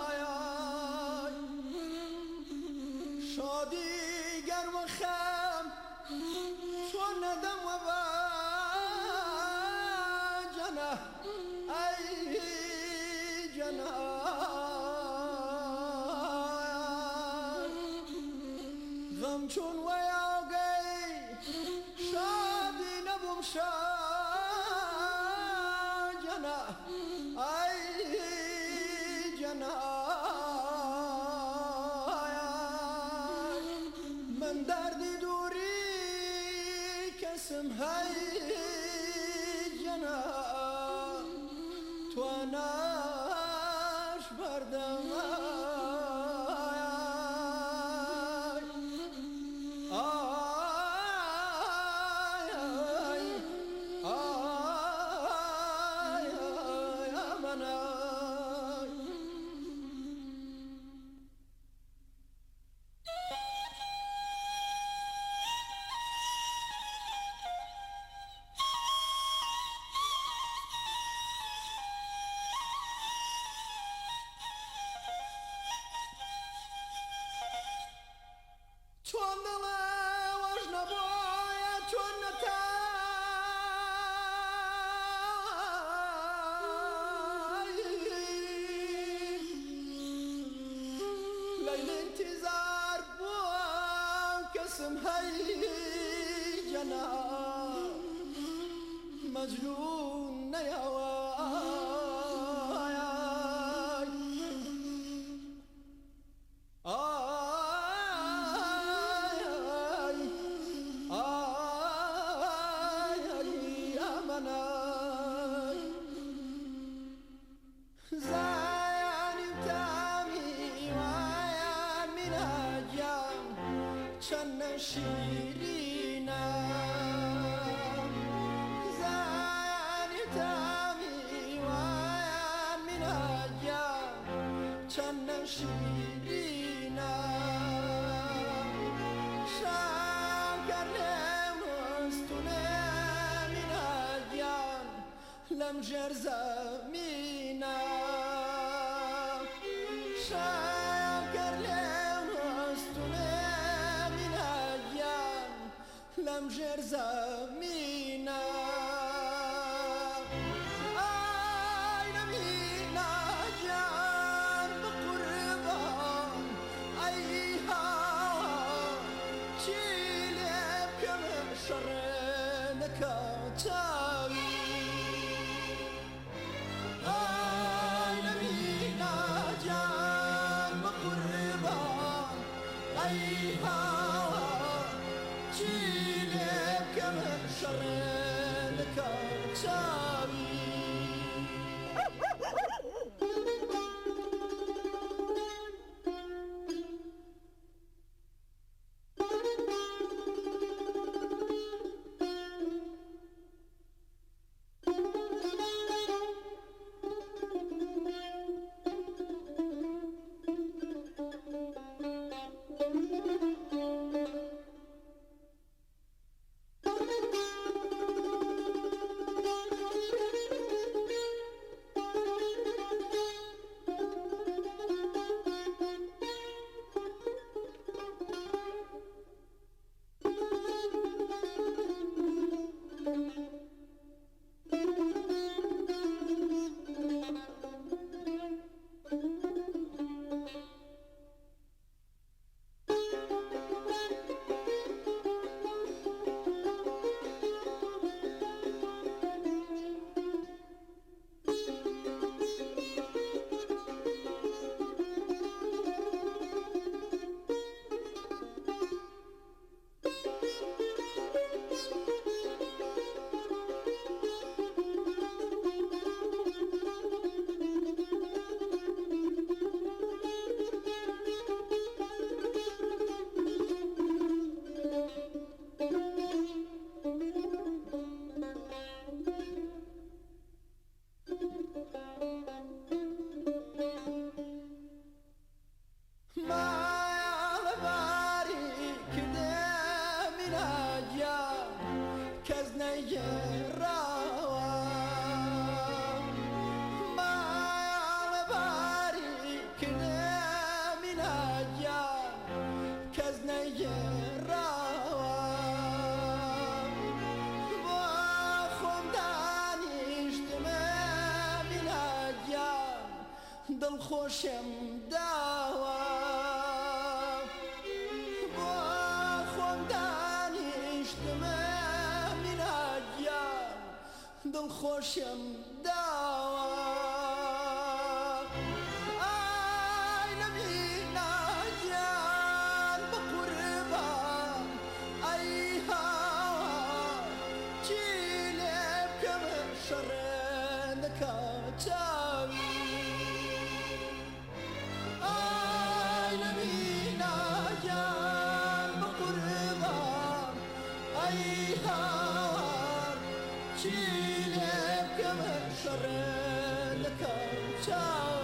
ئای شادی گەر وە خەم چۆن نەدەم وە باجەنە ئەی جەنە غەم چۆن وەیاگەی شادی نەبووم شاجەنە ئەی جەنە من دەردی دووری کەسم هەی جەنە تواناش بەردەم ئای ئای ئای ئای ئەمەنای. چۆن دڵێ وەش نەبۆیە چۆن نەتای لەیل انتظار بووە کەسم هەی جەنا مەجنون نەیاوای ئای ئای ئای ئەمەنای زایانی تامی وایان میراجیان چەند نەشیرینە زایانی تامی وایان میراجیان چەند نەشیرینە شاکەر لێم وەستونێ میراجیان لەم ژێر زەمینە شاکەر لێم وەستونێ میراجیان لەم ژێر زەمینە ئای لە مینا گیان بە قوربان ئەی هاوار چی لێ بکەم شەڕێ نەکا چاوی ئای لە مینا گیان بە قوربان ئەی هاوار چی لێ بکەم شەڕێ نەکا چاوی. دڵخۆشم داوە بۆ خۆم دانیشتمە مینا گیان دڵخۆشم داوە ئای لە مینا گیان بە قوربان ئەی هاوار چی لێ بکەم شەڕێ دەکا چاوی ئای لە مینا گیان بە قوربان ئەی هاوار چی لێ بکەم شەڕێ دەکا چاوی.